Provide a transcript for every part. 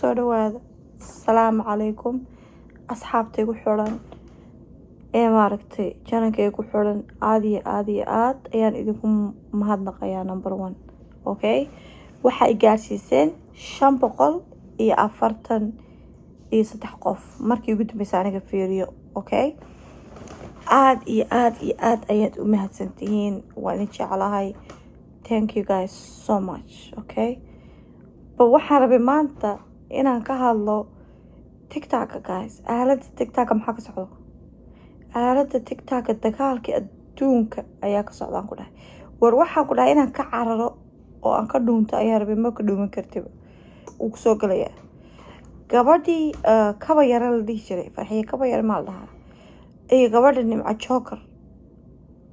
Soo dhawaada. Asalaamu calaykum, asxaabta igu xiran ee maaragtay channelka igu xiran. Aada iyo aada iyo aad ayaan idinku mahadnaqayaa. Number one, okay, waxa ay gaarsiiseen 543 qof markii ugu dambeysay aniga fiiriyo. Okay, aada iyo aada iyo aada ayaad u mahadsantihiin. Waa idin jeclahay. Thank you guys so much. Okay, ba waxaan rabay maanta inaan ka hadlo TikToka, guys. Aalada TikToka maxaa ka socdo? Aalada TikToka dagaalkii adduunka ayaa ka socdaan ku dhahay. War waxaan ku dhahay inaan ka cararo oo aan ka dhuunto ayaa rabay. Ma ka dhuuman kartiba, wuu kusoo gelayaa. Gabadhii Kaba Yare la dhihi jiray, Farxiye Kaba Yare maa la dhahaa, iyo gabadha Nimco Joker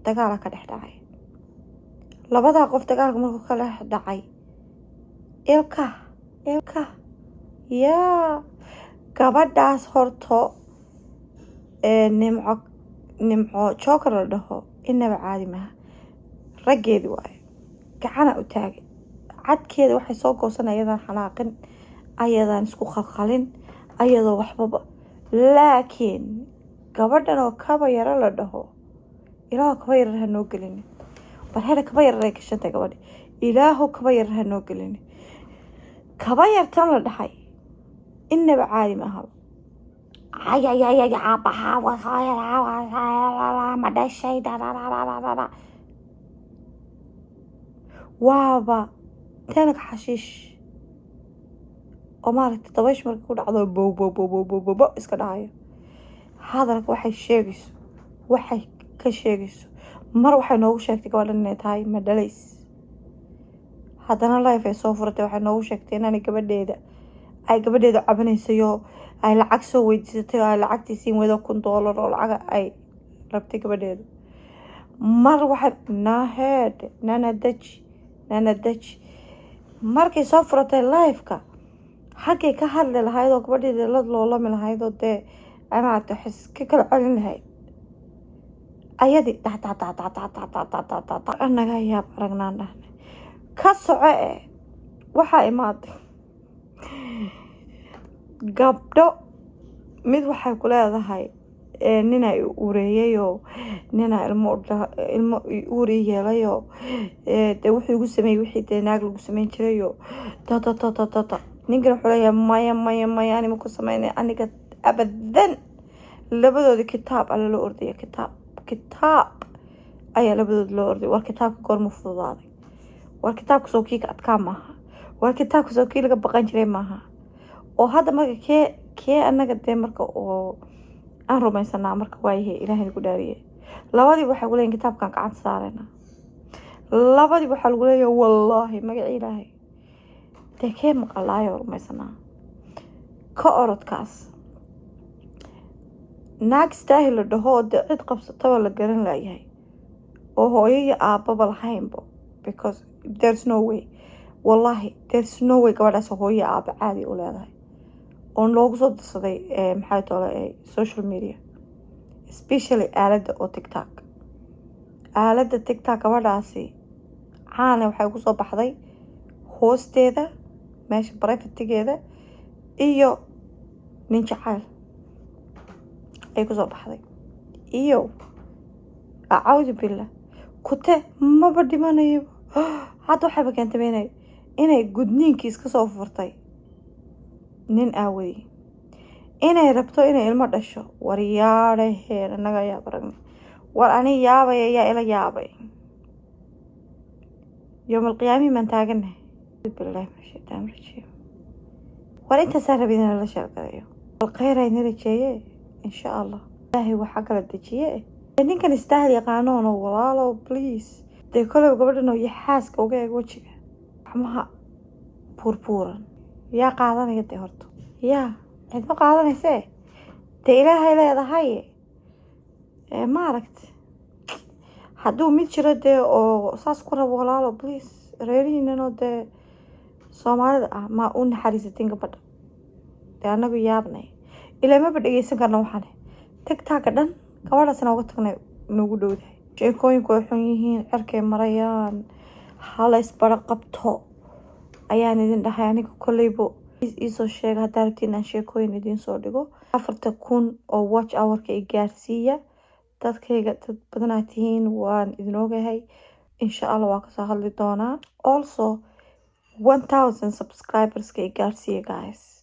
dagaala ka dhex dhacay. Labadaa qof dagaalka markuu ka dhex dhacay, ilka ilka yaa gabadhaas horto ee Nimco Joker la dhaho inaba caadi maha. Raggeedi waayo gacana u taagay cadkeeda. Waxay soo goosan ayadaan xanaaqin, ayadaan isku qalqalin, ayadoo waxbaba. Laakiin gabadhan oo Kaba Yaro la dhaho, Ilaaho kaba yarar ha noo gelini. War hela, kaba yarar ay gashantay gabadhi. Ilaaho kaba yarar ha noo gelini. Kaba yartan la dhahay inaba caadi maaha. Ma dhashay? Waaba tanag xashiish oo maaragtay dabaysh markay ku dhacdo bow bow bow bow bow bow bo iska dhahayo. Hadalka waxay sheegayso, waxay ka sheegayso, mar waxay noogu sheegtay gabadhan inay tahay madhalays. Haddana live ay soo furatay, waxay noogu sheegtay inaanay gabadheeda, ay gabadheeda cabanaysayoo ay lacag soo weydiisatay oo ay lacagtii siin weydo, $1000 oo lacaga ay rabtay gabadheedu. Mar waxay naheed nana deji, nana deji. Markay soo furatay liveka, xaggay ka hadli lahayd oo gabadheeda la loolami lahayd oo dee ay maaragtay xis ka kala celin lahayd ayadii da da da da da da da da da da da. Anaga yaab aragnaan dhahnay. Ka soco e, waxaa imaaday gabdho. Mid waxay ku leedahay ninaa i ureeyayoo, ninaa ilmo ilmo uur ii yeelayoo, dee wuxuu igu sameeyey wixii dee naag lagu sameyn jirayoo ta ta ta ta ta ta. Ninkan wuxuu leeyahay, "Maya, maya, maya, anima ku sameynay aniga abadan." Labadoodi kitaab alla loo ordaya, kitaab kitaab ayaa labadooda loo orday. War kitaabka goorma fududaaday? War kitaabka soo kii ka adkaa maaha? War kitaabka soo kii laga baqan jiray maaha? Oo hadda marka kee anaga dee marka oo aan rumaysanaa marka? Waayahay, Ilaahay ku dhaariyay, labadiiba waxay kuleeyihin kitaabkan gacanta saarayna. Labadiiba waxaa lagu leeyahay, "Wallaahi, magaci Ilaahay." Dee kee maqalaayo rumaysanaa? Ka orodkaas naag Istaahil la dhaho oo dee cid qabsataba la garan laayahay oo hooyo iyo aababa lahaynbo, because there's no way, wallahi there's no way gabadhaas hooyo iyo aaba caadi u leedahay oon loogu soo dirsaday. Maxay tole, social media, especially aaladda oo TikTok, aaladda TikTok gabadhaasi caana waxay kusoo baxday hoosteeda, meesha privatigeeda iyo nin jacayl ay kusoo baxday iyo acuudu billah kute maba dhimanayo. Hadda waxayba keentay inay gudniinkii iska soo furtay nin aawadii, inay rabto inay ilmo dhasho. War yaadhaheen, annaga ayaa aragnay. War ani yaabay ayaa ila yaabay. Yowmal qiyaamihii baan taaganahay. Billahi min shaytaan rajiim. War intaasaa rabay inaan la sheekadayo. Bal khayr ayna rajeeye, insha Allah. Ilaahay waxaa kala dejiye. Ninkan Istaahil yaqaanoono, walaalo, please, dee koleyba gabadhan oo iyo xaaska uga eeg wejiga gacmaha buurbuuran yaa qaadanaya? Dee horta yaa cidma qaadanaysee? Dee Ilaahay leedahay maaragta hadduu mid jiro dee oo saas ku rabo, walaalo, please, reerihiinanoo dee Soomaalida ah ma u naxariisatiin gabadha? Dee anagu yaabnay, ilaa maba dhegeysan karna. Waxaan TikToka dhan gabadhaasna uga tagnay nagu dhowdahay. Sheekooyinku way xun yihiin, cirkay marayaan. Hala isbaro qabto ayaan idin dhahay. Aniga kolleybo. Iisoo sheega haddaa rabtiin inaan sheekooyin idiin soo dhigo. 4000 oo watch hourka i gaarsiiya. Dadkayga, dad badanaa tihiin, waan idin ogahay. Insha Allah waa kasoo hadli doonaa. Also 1000 subscriberska i gaarsiiya, guys.